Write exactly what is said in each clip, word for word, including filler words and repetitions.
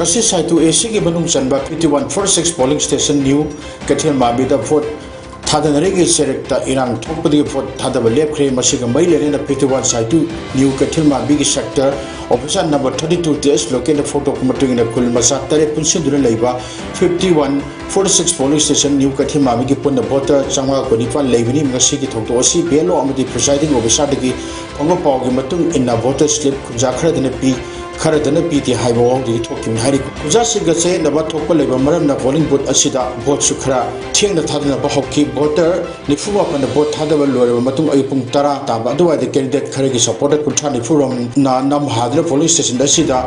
ꯉꯁꯤ ꯁꯥꯏꯇꯨ ꯑꯦ ꯁꯤꯒꯤ ꯃꯅꯨꯡ ꯆꯟꯕ fifty one forty six polling station New ꯀꯩꯊꯦꯜ ꯃꯥꯟꯕꯤꯗ ꯚꯣꯠ ꯊꯥꯗꯅꯔꯤꯒꯤ ꯆꯦꯔꯦꯛꯇ ꯏꯔꯥꯡ ꯊꯣꯛꯄꯗꯒꯤ ꯚꯣꯠ ꯊꯥꯗꯕ ꯂꯦꯞꯈ꯭ꯔꯦ꯫ ꯃꯁꯤꯒ ꯃꯔꯤ ꯂꯩꯅꯅ fifty one ꯁꯥꯏꯇꯨ New ꯀꯩꯊꯦꯜ ꯃꯥꯟꯕꯤꯒꯤ sector officer number thirty two T S ꯂꯣꯀꯦꯜꯗ ꯐꯣꯡꯗꯣꯛꯄ ꯃꯇꯨꯡ ꯏꯟꯅ ꯈꯨꯜ ꯃꯆꯥ ꯇꯔꯦꯠ ꯄꯨꯟꯁꯤꯟꯗꯨꯅ ꯂꯩꯕ fifty one forty six polling station New ꯀꯩꯊꯦꯜ ꯃꯥꯟꯕꯤꯒꯤ ꯄꯨꯟꯅ voter ꯆꯥꯝꯃꯉꯥ ꯀꯨꯟꯅꯤꯄꯥꯟ ꯂꯩꯕꯅꯤ꯫ ꯉꯁꯤꯒꯤ ꯊꯧꯗꯣꯛ ꯑꯁꯤ B L O ꯑꯃꯗꯤ presiding officerꯗꯒꯤ ꯐꯪꯕ ꯄꯥꯎꯒꯤ ꯃꯇꯨꯡ ꯏꯟꯅ voter slip ꯈꯨꯟꯖꯥ ꯈꯔꯗꯅ ꯄꯤ, ꯈꯔꯗꯅ ꯄꯤꯗꯦ ꯍꯥꯏꯕ ꯋꯥꯍꯪꯗꯒꯤ ꯊꯣꯛꯈꯤꯕꯅꯤ ꯍꯥꯏꯔꯤ꯫ ꯈꯨꯟꯖꯥꯁꯤꯡꯒ ꯆꯌꯦꯠꯅꯕ ꯊꯣꯛꯄ ꯂꯩꯕ ꯃꯔꯝꯅ polling booth ꯑꯁꯤꯗ voteꯁꯨ ꯈꯔ ꯊꯦꯡꯅ ꯊꯥꯗꯅꯕ ꯍꯧꯈꯤ꯫ Voter ꯅꯤꯐꯨ ꯃꯥꯄꯟꯅ vote ꯊꯥꯗꯕ ꯂꯣꯏꯔꯕ ꯃꯇꯨꯡ ꯑꯌꯨꯛ ꯄꯨꯡ ꯇꯔꯥ ꯇꯥꯕ ꯑꯗꯨꯋꯥꯏꯗ candidate ꯈꯔꯒꯤ supporter ꯀꯨꯟꯊ꯭ꯔꯥ ꯅꯤꯐꯨ ꯔꯣꯝꯅ ꯅꯝ ꯍꯥꯗꯨꯅ polling station ꯑꯁꯤꯗ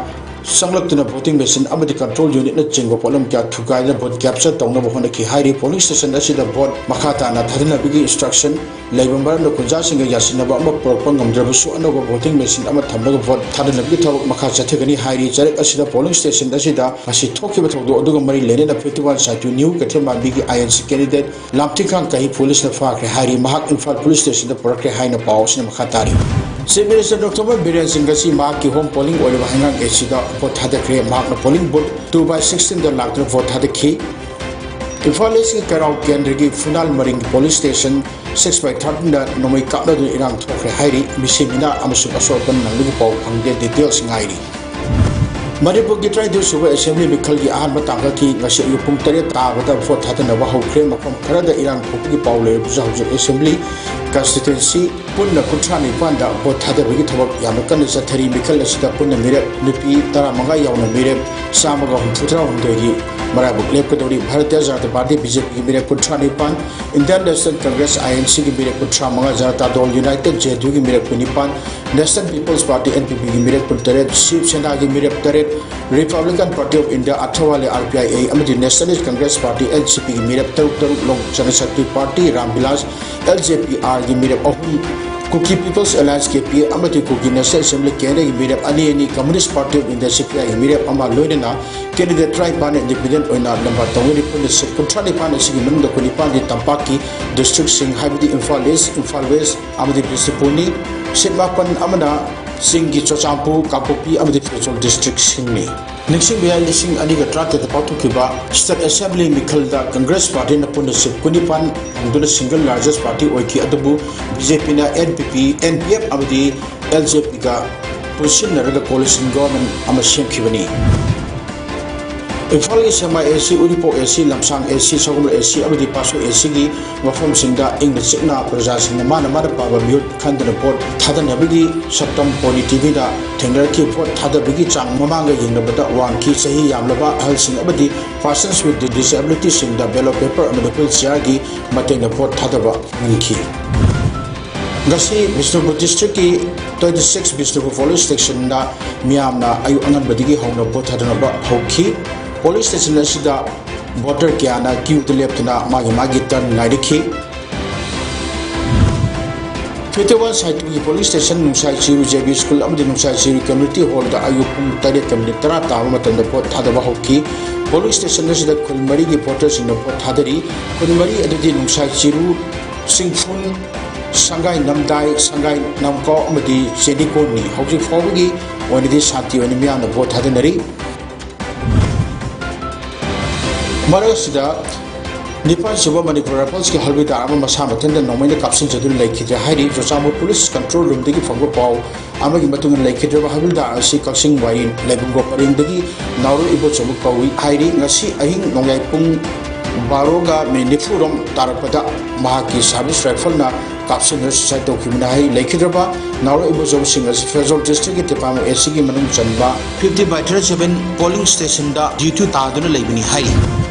ꯆꯪꯂꯛꯇꯨꯅ voting machine ꯑꯃꯗꯤ control unitꯅꯆꯤꯡꯕ ꯄꯣꯠꯂꯝ ꯀꯌꯥ ꯊꯨꯒꯥꯏꯗꯨꯅ vote capture ꯇꯧꯅꯕ ꯍꯣꯠꯅꯈꯤ ꯍꯥꯏꯔꯤ꯫ Polling station ꯑꯁꯤꯗ vote ꯃꯈꯥ ꯇꯥꯅ ꯊꯥꯗꯅꯕꯒꯤ instruction ꯂꯩꯕ ꯃꯔꯝꯅ ꯈꯨꯟꯖꯥꯁꯤꯡꯒ ꯌꯥꯁꯤꯟꯅꯕ ꯑꯃ ꯄꯨꯔꯛꯄ ꯉꯝꯗ꯭ꯔꯕꯁꯨ ꯑꯅꯧꯕ voting machine ꯑꯃ ꯊꯝꯂꯒ vote ꯊꯥꯗꯅꯕꯒꯤ ꯊꯕꯛ ꯃꯈꯥ ꯆꯠꯊꯒꯅꯤ ꯍꯥꯏꯔꯤ꯫ ꯆꯔꯦꯛ ꯑꯁꯤꯗ polling station ꯑꯁꯤꯗ ꯉꯁꯤ ꯊꯣꯛꯈꯤꯕ ꯊꯧꯗꯣꯛ ꯑꯗꯨꯒ ꯃꯔꯤ ꯂꯩꯅꯅ fifty one ꯁꯥꯏꯇꯨ New ꯀꯩꯊꯦꯜ ꯃꯥꯟꯕꯤꯒꯤ I N C candidate ꯂꯥꯝꯊꯤꯈꯥꯡ ꯀꯍꯤ policeꯅ ꯐꯥꯈ꯭ꯔꯦ ꯍꯥꯏꯔꯤ꯫ ꯃꯍꯥꯛ ꯏꯝꯐꯥꯜ police stationꯗ ꯄꯨꯔꯛꯈ꯭ꯔꯦ ꯍꯥꯏꯅ ꯄꯥꯎ ꯑꯁꯤꯅ ꯃꯈꯥ ꯇꯥꯔꯤ꯫ Chief Minister Doctor ꯕꯤꯔꯦꯟ ꯁꯤꯡ ꯉꯁꯤ ꯃꯍꯥꯛꯀꯤ home polling ꯑꯣꯏꯔꯤꯕ ꯍꯩꯉꯥꯡ ꯑꯦꯁꯤꯗ vote ꯊꯥꯗꯈ꯭ꯔꯦ꯫ ꯃꯍꯥꯛꯅ polling booth two by sixteenꯗ ꯂꯥꯛꯇꯨꯅ vote ꯊꯥꯗꯈꯤ꯫ ꯏꯝꯐꯥꯜ ꯏꯁꯀꯤ ꯀꯩꯔꯥꯎ ꯀꯦꯟꯗ꯭ꯔꯒꯤ ꯐꯨꯅꯥꯜ ꯃꯔꯤꯡ police station six by thirteenꯗ ꯅꯣꯡꯃꯩ ꯀꯥꯞꯅꯗꯨꯅ ꯏꯔꯥꯡ ꯊꯣꯛꯈ꯭ꯔꯦ ꯍꯥꯏꯔꯤ꯫ ꯃꯤꯁꯤ ꯃꯤꯅꯥ ꯑꯃꯁꯨꯡ ꯑꯁꯣꯛ ꯑꯄꯟ ꯅꯪꯕꯒꯤ ꯄꯥꯎ ꯐꯪꯗꯦ꯫ Details ꯉꯥꯏꯔꯤ꯫ ꯃꯅꯤꯄꯨꯔꯒꯤ ꯇꯔꯥꯅꯤꯊꯣꯏ ꯁꯨꯕ assembly ꯃꯤꯈꯜꯒꯤ ꯑꯍꯥꯟꯕ ꯇꯥꯡꯀꯛꯀꯤ ꯉꯁꯤ ꯑꯌꯨꯛ ꯄꯨꯡ ꯇꯔꯦꯠ ꯇꯥꯕꯗ vote ꯊꯥꯗꯅꯕ ꯍꯧꯈ꯭ꯔꯦ꯫ ꯃꯐꯝ ꯈꯔꯗ ꯏꯔꯥꯡ ꯊꯣꯛꯄꯒꯤ ꯄꯥꯎ ꯂꯩꯔꯕꯁꯨ ꯍꯧꯖꯤꯛ assembly constituency ꯄꯨꯟꯅ ꯀꯨꯟꯊ꯭ꯔꯥ ꯅꯤꯄꯥꯟꯗ vote ꯊꯥꯗꯕꯒꯤ ꯊꯕꯛ ꯌꯥꯝꯅ ꯀꯟꯅ ꯆꯠꯊꯔꯤ꯫ ꯃꯤꯈꯜ ꯑꯁꯤꯗ ꯄꯨꯟꯅ ꯃꯤꯔꯦꯞ ꯅꯨꯄꯤ ꯇꯔꯥꯃꯉꯥ ꯌꯥꯎꯅ ꯃꯤꯔꯦꯞ ꯆꯥꯝꯃꯒ ꯍꯨꯝꯐꯨꯇꯔꯥ ꯍꯨꯝꯗꯣꯏꯒꯤ ꯃꯔꯥꯏꯕꯛ ꯂꯦꯞꯀꯗꯧꯔꯤ꯫ ꯚꯥꯔꯇꯤꯌ ꯖꯅꯇꯥ ꯄꯥꯔꯇꯤ, BJPꯒꯤ ꯃꯤꯔꯦꯞ ꯀꯨꯟꯊ꯭ꯔꯥ ꯅꯤꯄꯥꯟ, Indian National Congress, INCꯒꯤ ꯃꯤꯔꯦꯞ ꯀꯨꯟꯊ꯭ꯔꯥ ꯃꯉꯥ, ꯖꯅꯇꯥ ꯗꯜ ꯌꯨꯅꯥꯏꯇꯦꯗ, JDUꯒꯤ ꯃꯤꯔꯦꯞ ꯀꯨꯟꯅꯤꯄꯥꯟ, National People's Party, NPPꯒꯤ ꯃꯤꯔꯦꯞ ꯀꯨꯟꯇꯔꯦꯠ, ꯁꯤꯕ ꯁꯦꯅꯥꯒꯤ ꯃꯤꯔꯦꯞ ꯇꯔꯦꯠ, Republican Party of India, ꯑꯊꯋꯥꯂꯦ, RPIA, ꯑꯃꯗꯤ Nationalist Congress Party, NCPꯒꯤ ꯃꯤꯔꯦꯞ ꯇꯔꯨꯛ ꯇꯔꯨꯛ, ꯂꯣꯛ ꯖꯅꯁꯛꯇꯤ ꯄꯥꯔꯇꯤ, ꯔꯥꯝ ꯕꯤꯂꯥꯁ, LJPRꯒꯤ ꯃꯤꯔꯦꯞ ꯑꯍꯨꯝ, Kuki People's Alliance, KPA, ꯑꯃꯗꯤ Kuki National Assembly, KNAꯒꯤ ꯃꯤꯔꯦꯞ ꯑꯅꯤ ꯑꯅꯤ, Communist Party of India, CPIꯒꯤ ꯃꯤꯔꯦꯞ ꯑꯃ, ꯂꯣꯏꯅꯅ candidate ꯇꯔꯥꯅꯤꯄꯥꯟꯅ independent ꯑꯣꯏꯅ ꯂꯝꯕꯥ ꯇꯧꯅꯔꯤ꯫ ꯄꯨꯟꯅ ꯁꯤꯠ ꯀꯨꯟꯊ꯭ꯔꯥ ꯅꯤꯄꯥꯟ ꯑꯁꯤꯒꯤ ꯃꯅꯨꯡꯗ ꯀꯨꯟꯅꯤꯄꯥꯟꯗꯤ ꯇꯝꯄꯥꯛꯀꯤ districtꯁꯤꯡ, ꯍꯥꯏꯕꯗꯤ ꯏꯝꯐꯥꯜ ꯏꯁ, ꯏꯝꯐꯥꯜ ꯋꯦꯁ ꯑꯃꯗꯤ ꯕꯤꯁꯅꯨꯄꯨꯔꯅꯤ꯫ ꯁꯤꯠ ꯃꯥꯄꯟ ꯑꯃꯅ ꯆꯤꯡꯒꯤ ꯆꯨꯔꯆꯥꯟꯄꯨꯔ, ꯀꯥꯡꯄꯣꯛꯄꯤ ꯑꯃꯗꯤ ꯐꯤꯔꯣꯖꯄꯨꯔ districtꯁꯤꯡꯅꯤ꯫ ꯅꯤꯡꯁꯤꯡꯕ ꯌꯥꯏ, ꯂꯤꯁꯤꯡ ꯑꯅꯤꯒ ꯇꯔꯥꯇꯔꯦꯠꯇ ꯄꯥꯡꯊꯣꯛꯈꯤꯕ State Assembly ꯃꯤꯈꯜꯗ Congress Partyꯅ ꯄꯨꯟꯅ seat ꯀꯨꯟꯅꯤꯄꯥꯟ ꯐꯪꯗꯨꯅ single largest party ꯑꯣꯏꯈꯤ꯫ ꯑꯗꯨꯕꯨ BJPꯅ NPP, NPF ꯑꯃꯗꯤ LJPꯒ ꯄꯨꯟꯁꯤꯟꯅꯔꯒ coalition government ꯑꯃ ꯁꯦꯝꯈꯤꯕꯅꯤ꯫ ꯏꯝꯐꯥꯜꯒꯤ ꯁꯦꯛꯃꯥꯏ AC, ꯎꯔꯤꯄꯣꯛ AC, ꯂꯝꯁꯥꯡ AC, ꯁꯒꯣꯜꯕꯟ AC ꯑꯃꯗꯤ ꯄꯥꯠꯁꯣꯏ ACꯒꯤ ꯃꯐꯝꯁꯤꯡꯗ ꯏꯪꯅ ꯆꯤꯛꯅ ꯄ꯭ꯔꯖꯥꯁꯤꯡꯅ ꯃꯥꯅ ꯃꯥꯅ ꯄꯥꯝꯕ ꯃꯤꯍꯨꯠ ꯈꯟꯗꯨꯅ ꯚꯣꯠ ꯊꯥꯗꯅꯕꯒꯤ ꯁꯛꯇꯝ ꯄꯣꯅꯤ TVꯗ ꯊꯦꯡꯅꯔꯛꯈꯤ꯫ ꯚꯣꯠ ꯊꯥꯗꯕꯒꯤ ꯆꯥꯡ ꯃꯃꯥꯡꯒ ꯌꯦꯡꯅꯕꯗ ꯋꯥꯡꯈꯤ꯫ ꯆꯍꯤ ꯌꯥꯝꯂꯕ ꯑꯍꯜꯁꯤꯡ ꯑꯃꯗꯤ persons with disabilityꯁꯤꯡꯗ ballot paper ꯑꯃꯗꯤ wheelchairꯒꯤ ꯃꯇꯦꯡꯅ ꯚꯣꯠ ꯊꯥꯗꯕ ꯉꯝꯈꯤ꯫ ꯉꯁꯤ Bishnupur districtꯀꯤ twenty six Bishnupur police stationꯗ ꯃꯤꯌꯥꯝꯅ ꯑꯌꯨꯛ ꯑꯉꯟꯕꯗꯒꯤ ꯍꯧꯅ ꯚꯣꯠ ꯊꯥꯗꯅꯕ ꯍꯧꯈꯤ꯫ Police station ꯑꯁꯤꯗ voter ꯀꯌꯥꯅ queueꯗ ꯂꯦꯞꯇꯨꯅ ꯃꯥꯒꯤ ꯃꯥꯒꯤ turn ꯉꯥꯏꯔꯤꯈꯤ꯫ Fifty one Side twoꯒꯤ police station, ꯅꯨꯡꯁꯥꯏ ꯆꯤꯔꯨ JB School ꯑꯃꯗꯤ ꯅꯨꯡꯁꯥꯏ ꯆꯤꯔꯨ community hallꯗ ꯑꯌꯨꯛ ꯄꯨꯡ ꯇꯔꯦꯠꯀ minute ꯇꯔꯥ ꯇꯥꯕ ꯃꯇꯝꯗ ꯚꯣꯠ ꯊꯥꯗꯕ ꯍꯧꯈꯤ꯫ Police station ꯑꯁꯤꯗ ꯈꯨꯜ ꯃꯔꯤꯒꯤ voterꯁꯤꯡꯅ ꯚꯣꯠ ꯊꯥꯗꯔꯤ꯫ ꯈꯨꯜ ꯃꯔꯤ ꯑꯗꯨꯗꯤ ꯅꯨꯡꯁꯥꯏ ꯆꯤꯔꯨ, ꯆꯤꯡꯐꯨꯟ, ꯁꯪꯒꯥꯏ ꯅꯝꯗꯥꯏ, ꯁꯪꯒꯥꯏ ꯅꯝꯀꯥꯎ ꯑꯃꯗꯤ ꯆꯦꯗꯤꯀꯣꯟꯅꯤ꯫ ꯍꯧꯖꯤꯛ ꯐꯥꯎꯕꯒꯤ ꯑꯣꯏꯅꯗꯤ ꯁꯥꯟꯇꯤ ꯑꯣꯏꯅ ꯃꯤꯌꯥꯝꯅ ꯚꯣꯠ ꯊꯥꯗꯅꯔꯤ꯫ ꯃꯔꯛ ꯑꯁꯤꯗ, ꯅꯤꯄꯥꯟ ꯁꯨꯕ Manipur Riflesꯀꯤ ꯍꯕꯤꯜꯗꯥꯔ ꯑꯃ ꯃꯁꯥ ꯃꯊꯟꯇ ꯅꯣꯡꯃꯩꯅ ꯀꯥꯞꯁꯤꯟꯖꯗꯨꯅ ꯂꯩꯈꯤꯗ꯭ꯔꯦ ꯍꯥꯏꯔꯤ꯫ ꯆꯨꯔꯆꯥꯟꯄꯨꯔ police control roomꯗꯒꯤ ꯐꯪꯕ ꯄꯥꯎ ꯑꯃꯒꯤ ꯃꯇꯨꯡ ꯏꯟꯅ, ꯂꯩꯈꯤꯗ꯭ꯔꯕ ꯍꯕꯤꯜꯗꯥꯔ ꯑꯁꯤ ꯀꯛꯆꯤꯡ ꯋꯥꯏꯔꯤ ꯂꯥꯏꯕꯨꯡꯒꯣ ꯄꯔꯦꯡꯗꯒꯤ ꯅꯥꯎꯔꯦꯝ ꯏꯕꯣꯆꯧꯕ ꯀꯧꯏ ꯍꯥꯏꯔꯤ꯫ ꯉꯁꯤ ꯑꯍꯤꯡ ꯅꯣꯡꯌꯥꯏ ꯄꯨꯡ ꯕꯥꯔꯣꯒ minute ꯅꯤꯐꯨꯔꯣꯝ ꯇꯥꯔꯛꯄꯗ ꯃꯍꯥꯛꯀꯤ service rifleꯅ ꯀꯥꯞꯁꯤꯟꯗꯨꯅ suicide ꯇꯧꯈꯤꯕꯅꯤ ꯍꯥꯏ꯫ ꯂꯩꯈꯤꯗ꯭ꯔꯕ ꯅꯥꯎꯔꯦꯝ ꯏꯕꯣꯆꯧꯕꯁꯤꯡ ꯑꯁꯤ ꯐꯦꯔꯖꯥꯎ districtꯀꯤ ꯇꯦꯄꯥꯃ ACꯒꯤ ꯃꯅꯨꯡ ꯆꯟꯕ fifty by thirty seven polling stationꯗ duty ꯇꯥꯗꯨꯅ ꯂꯩꯕꯅꯤ ꯍꯥꯏꯔꯤ꯫